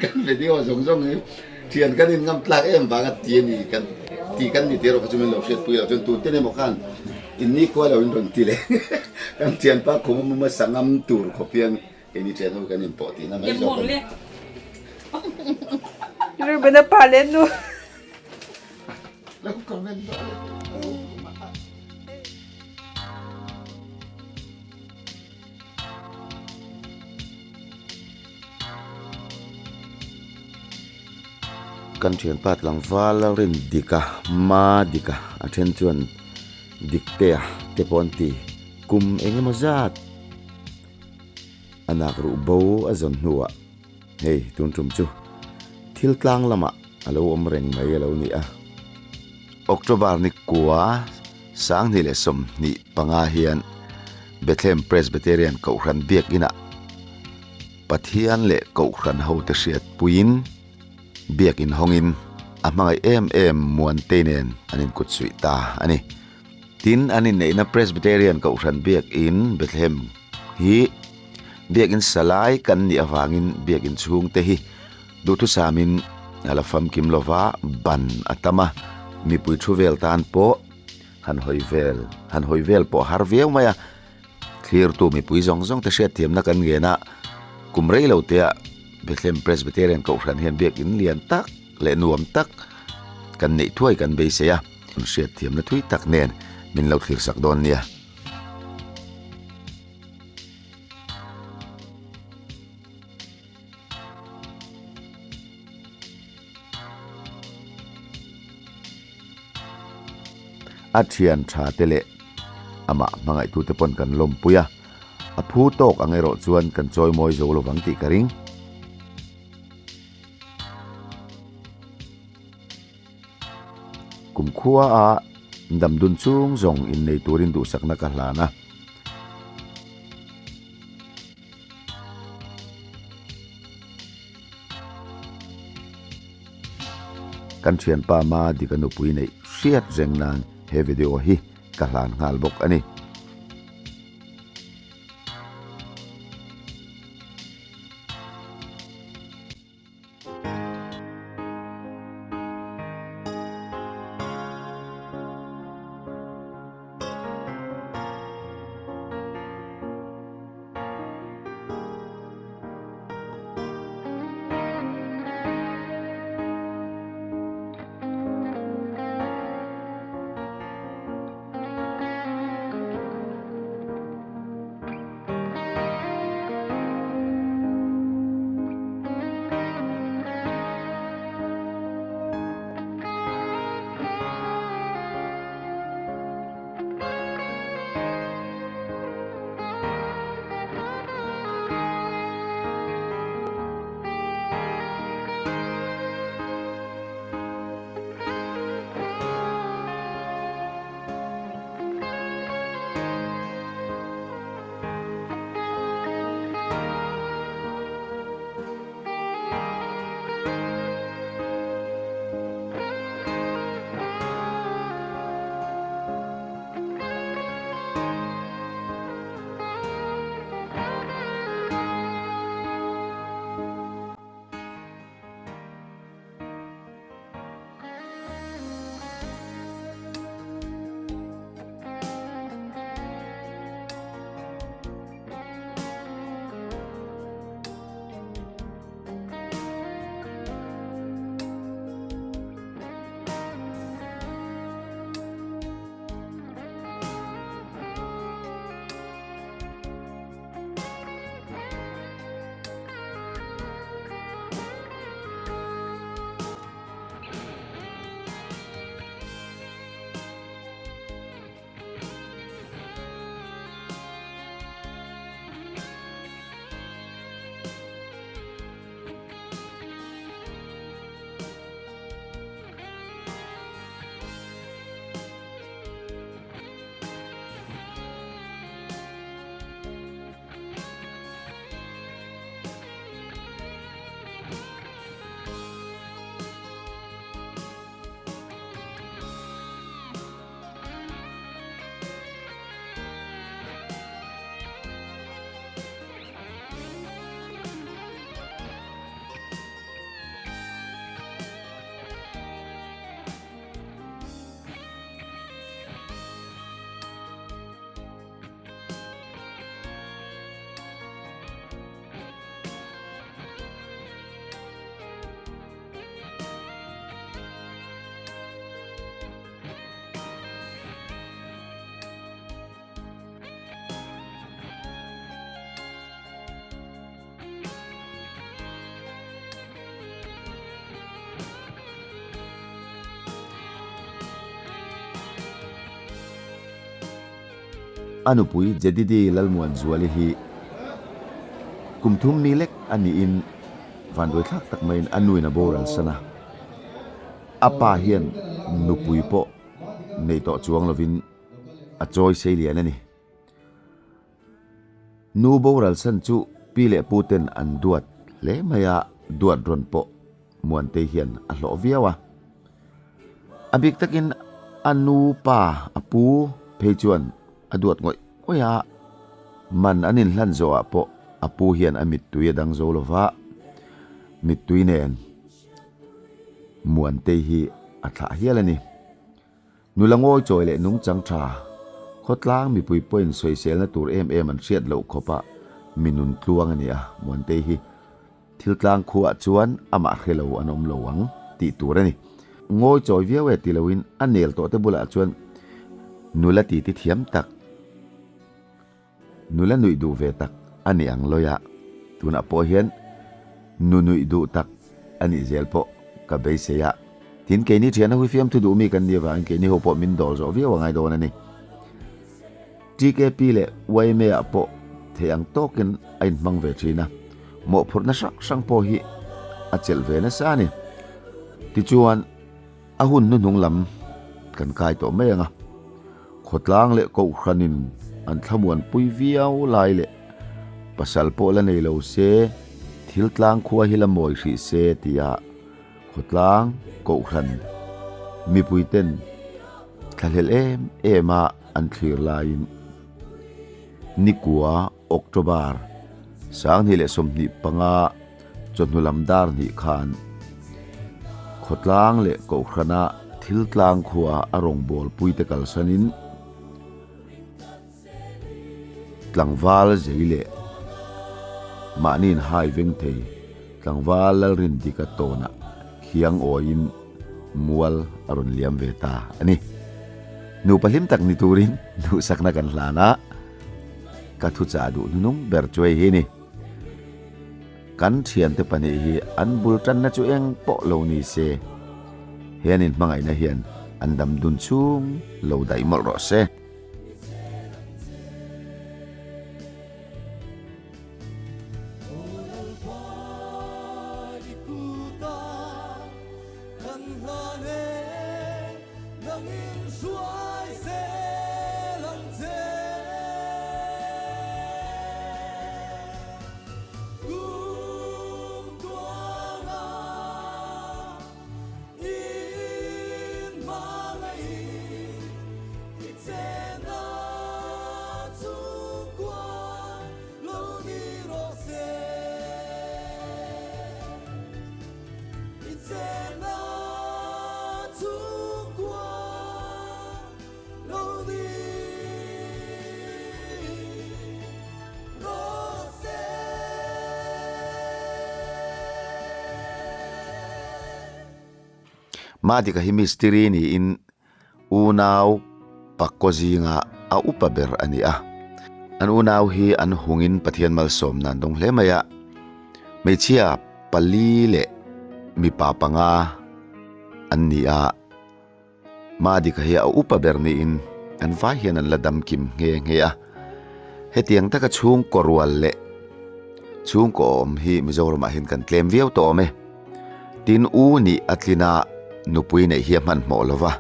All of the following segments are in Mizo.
Kan video zawng zawng hi thian kan in ngam tlak em vanga ti a ni kan ti kan ni tih erawh kha chu min lo hriatpui lo chuan tute emaw khan in nikhua lo in rawn ti leh kan thianpa khum a muma sangam tur khawp hian keini thian ho kan inpawh tihna mai zawk a ni. Reuben-a pa leh nu. Lo comment dawn. Kan thianpa tlangval a rin dik a, ma dik a, a then chuan Diktea te pawh an ti. Kum eng emaw zat a nak ruh bo a zawn hnuah hei tun tum chu thil tlang lamah a lo awm reng mai a lo ni a. October ni kua 2025 hian Bethlehem Presbyterian Kohhran Biakinah Pathian leh Kohhran hote hriatpuiin Biakin hawngin a hmangaih em em Muantei nen an inkutsuih ta a ni. Tin, an inneihna Presbyterian Kohhran Biakin Bethlehem hi Biakin Salai kan nih avangin Biakin chhungte hi duhthusamin a la famkim lova ban a tam a, mipui thu vel tan pawh han hawi vel han hawi vel pawh a har viau mai a, thlirtu mipui zawng zawng te hriatthiamna kan ngen a, kum rei lo te ah Bethlehem Presbyterian Kohhran hian biakin lian tak leh nuam tak kan neih thuai kan beisei a, hriatthiamna thui tak nen min lo thlirsak dawn nia. A thian tha te leh amah hmangaihtute pawn kan lawmpui a, a phu tawk ang erawh chuan kan chawimawi zo lovang tih ka ring. Kumkhua a damdun chung zawng innei turin duhsakna ka hlan a. Kan thianpa ma dik a nupui neih hriat reng nan he video hi ka hlan nghal bawk a ni. A nupui Jedidi Lalmuanzuali hi kum thum mi lek a niin vanduaithlak tak maiin a nuin a boral san a. A pa hian nupui pawh nei tawh chuang lovin a chawi sei lian a ni. Nu boral san chu pi leh pu ten an duat hle mai a, duat rawn pawh Muantei hian a hlawh viau a. A bik takin a nu pa a pu phei chuan a duat ngawih ngawih a, man an inhlan zawhah pawh a pu hian a mittui a dang zo lo va, mittui nen Muantei hi a thlah hial a ni. Nula ngawi chawi leh nungchang tha, khawtlang mipui pawhin sawiselna tur em em an hriat loh khawpa mi nun tluang a ni a, Muantei hi thil tlang khuaah chuan amah hre lo an awm lo ang tih tur a ni. Ngawi chawi viau e ti loin a nel tawh te bulah chuan nula titi thiam tak, Nula nuih duh ve tak a ni ang lawi a, tunah pawh hian nu nuih duh tak a nih zel pawh ka beisei a. Tin, keini thiana hui fiamthu duh mi kan nih avangin keini ho pawh min dawl zawh viau a ngai dawn a ni. TKP leh yma ah pawh thei ang tawkin a inhmang ve thin a, mawhphurhna hrang hrang pawh hi a chelh ve nasa a ni. Tichuan. A hun hnuhnung lam kan kai tawh mai ang a, khawtlang leh kohhranin an thlamuanpui viau lai leh pasal pawh la nei lo se thil tlang khua hi la mawi hrih se tia khawtlang kohhran mipuiten thlahlel em em a an thlir laiin nikua October 2025 Chawhnu lam dar hnih khan khawtlang leh kohhrana thil tlang khua a rawngbawlpui te kalsanin tlangval zei leh mahniin hai veng thei tlangval Lalrindika tawnah khiang awiin mual a rawn liam ve ta a ni. Nupa hlim tak ni turin duhsakna kan hlan a, ka thuchah duh hnunung ber chu hei hi a ni. Kan thiante pahnih hi an bul tanna chu eng pawh lo ni se, he an inhmangaihna hian an dam dun chhung lo daih mawlh rawh se. Madika hi mistiri niin unau pakkaw zinga a upa ber a ni a. An unau hi an hungin Pathian malsawmna an dawng hle mai a. Hmeichhia pali leh mipa panga an ni a. Madika hi a upa ber niin an vai hian an la dam kim nghe nghe a. Hetiang taka chhungkaw rual leh chhungkaw awm hi Mizoramah hian kan tlem viau tawh awm e. Tin u nih a tlin a, nupui neih hi a hmanhmawh lo va,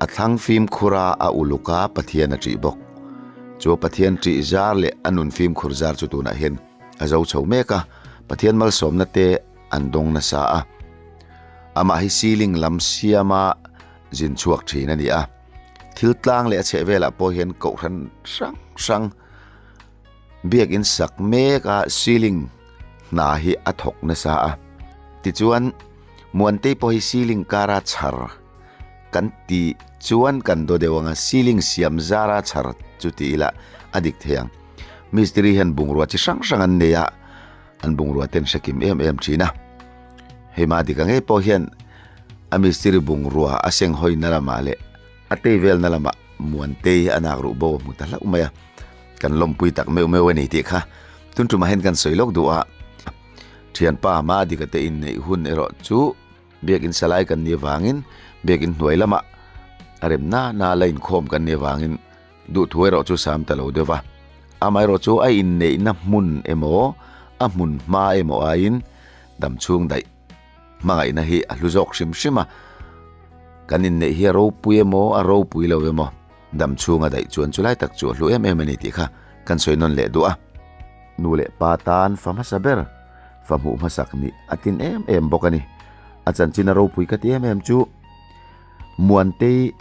a thlang fimkhur a, a uluk a, Pathian a ṭih bawk. Chu a Pathian ṭih zar leh a nun fimkhur zar chu tunah hian a zo chho mek a, Pathian malsawmna te an dawng nasa a. Amah hi ceiling lam siama zin chhuak ṭhin a ni a. Thil tlang leh a chheh velah pawh hian kohhran hrang hrang biakin sak mek a ceiling hna hi a thawk nasa a. Tichuan Muantei pawh hi ceiling kara chhar kan tih chuan kan daw deuh ang a, ceiling siam zara chhar chu ti ila a dik thei ang. Mistiri hian bungrua chi hrang hrang an nei a, an bungrua te an hre kim em em thin a. Hei mah dik ang ngei pawh hian a mistiri bungrua a seng hawina lamah leh a tei velna lamah Muantei a nak ruh bo a hmu ta hlauh mai a, kan lawmpui tak meuh meuh a ni tih kha tun tumah hian kan sawi lawk duh a. Thianpa hma dika te inneih hun erawh chu biakin salai kan nih avangin biakin hnuai lamah a rem na na la inkhawm kan nih avangin. Duhthu erawh chu sam ta lo deuh va, amaherawh chu a inneihna hmun emaw, a hmun hma emaw aiin damchhung daih hmangaihna hi a hlu zawk hrim hrim a. Kan inneih hi a ropui emaw, a ropui lo emaw, damchhunga daih chuan chulai tak chu a hlu em em a ni tih kha kan sawi nawn leh duh a. Nu leh pa tan fa hmasa ber, fa hmuh hmasak nih a tlin em em bawk a ni. A chanchin a ropui ka ti em em chu Muantei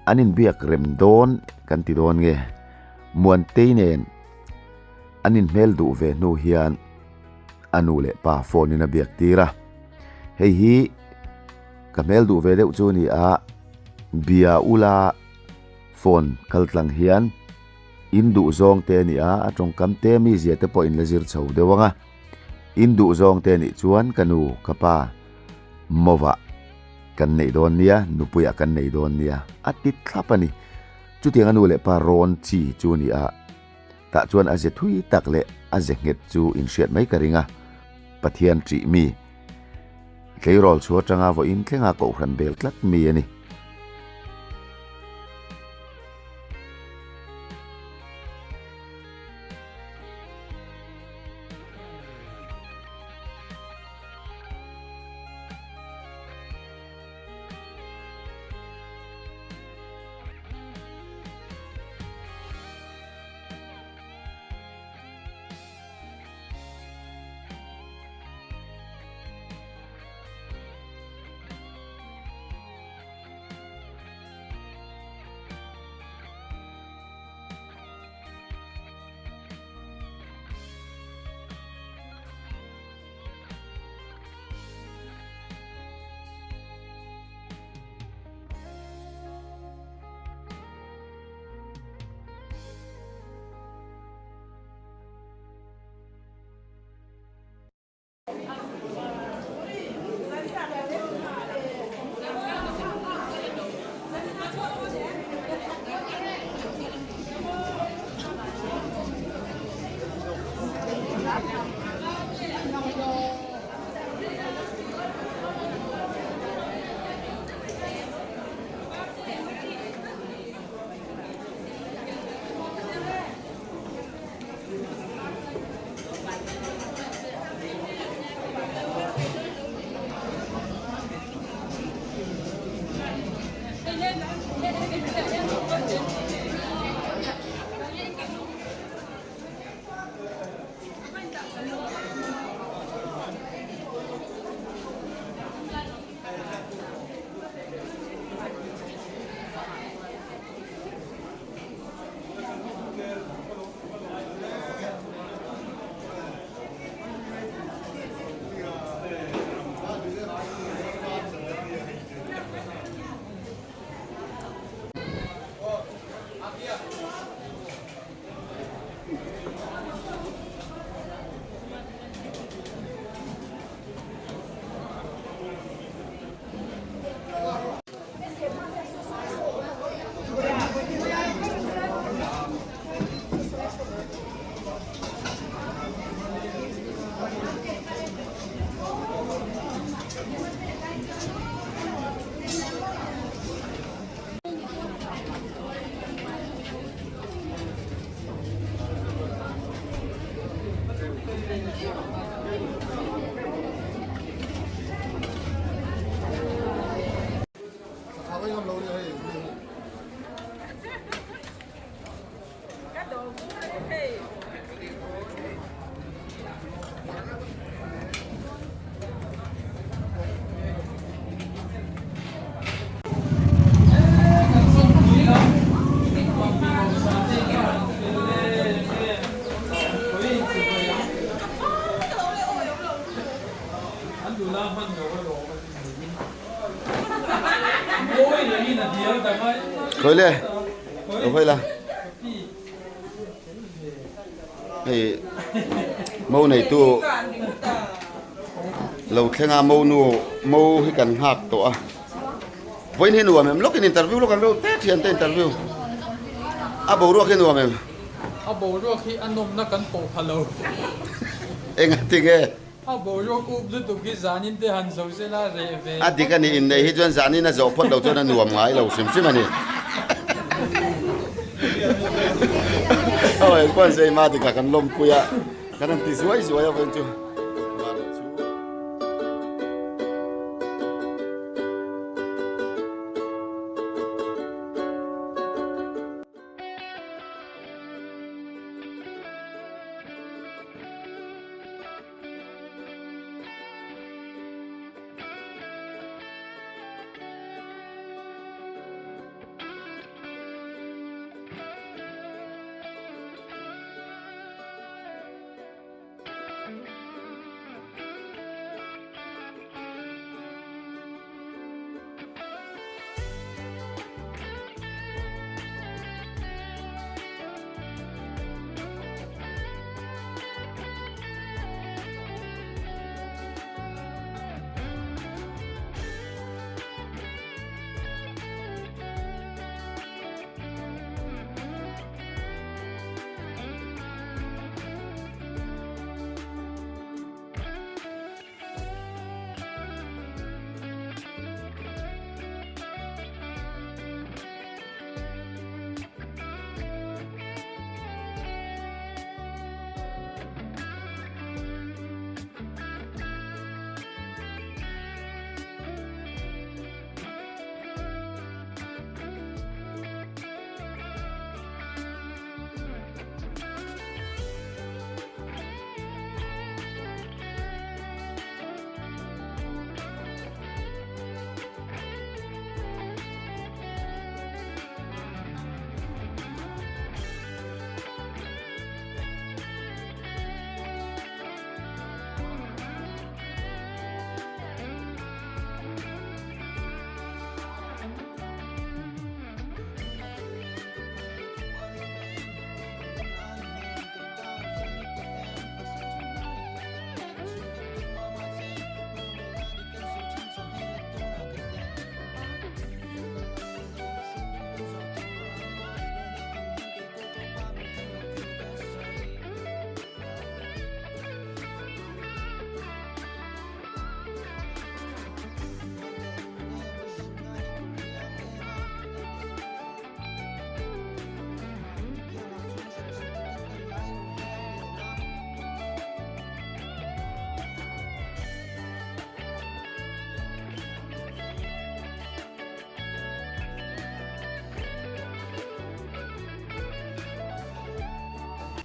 an inbiak rem dawn kan ti dawn nge? Muantei nen an inhmel duh ve hnu hian a nu leh pa phone in a biak tir a. Hei hi ka hmel duh ve deuh chu a ni a, bia ula phone kal tlang hian in duh zawng te a ni a, a tawngkam te mizia te pawh in la zir chho deuh ang a. In duh zawng te nih chuan ka nu, ka pa Mova kan neih dawn nia, nupuiah kan nei dawn nia a ti thlap a ni. Chutiang a nu leh pa rawn chi chu a ni a, tah chuan a ze thui tak leh a ze nghet chu inhriat mai ka ring a. Pathian ṭih mi, tleirawl chhu aṭanga vawiin thlenga kohhran bel tlat mi a ni. Khawi le lo hawi la hei mo neitu lo thlenga mo nu mo hi kan nghak tawh a vawiin hi nuam em lawkin interview lawk ang reuh te thiante interview a boruak hi nuam em a boruak hi a nawmna kan pawh pha lo enga tinge A boruak up lutuk hi zanin te han zo se la reh ve. A dik a ni, inneih hi chuan zanin a zawh phawt lo chuan a nuam ngai lo hrim hrim a ni. Aw engpawh sei ma tika kan lawmpui a kan han ti zuai zuai a vawiin chu.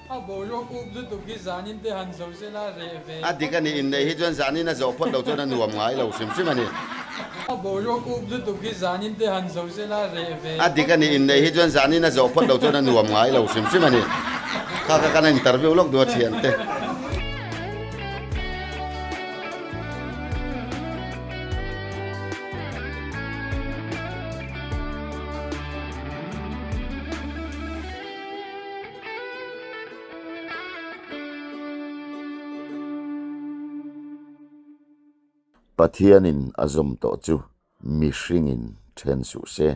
A boruak up lutuk hi zanin te han zo se la reh ve. A dik a ni, inneih hi chuan zanin a zawh phawt lo chuan a nuam ngai lo hrim hrim a ni. A boruak up lutuk hi zanin te han zo se la reh ve. A dik a ni, inneih hi chuan zanin a zawh phawt lo chuan a nuam ngai lo hrim hrim a ni. Kha kha kan interview lawk duh a thiante. Pathianin a zawm tawh chu mihringin then suh se.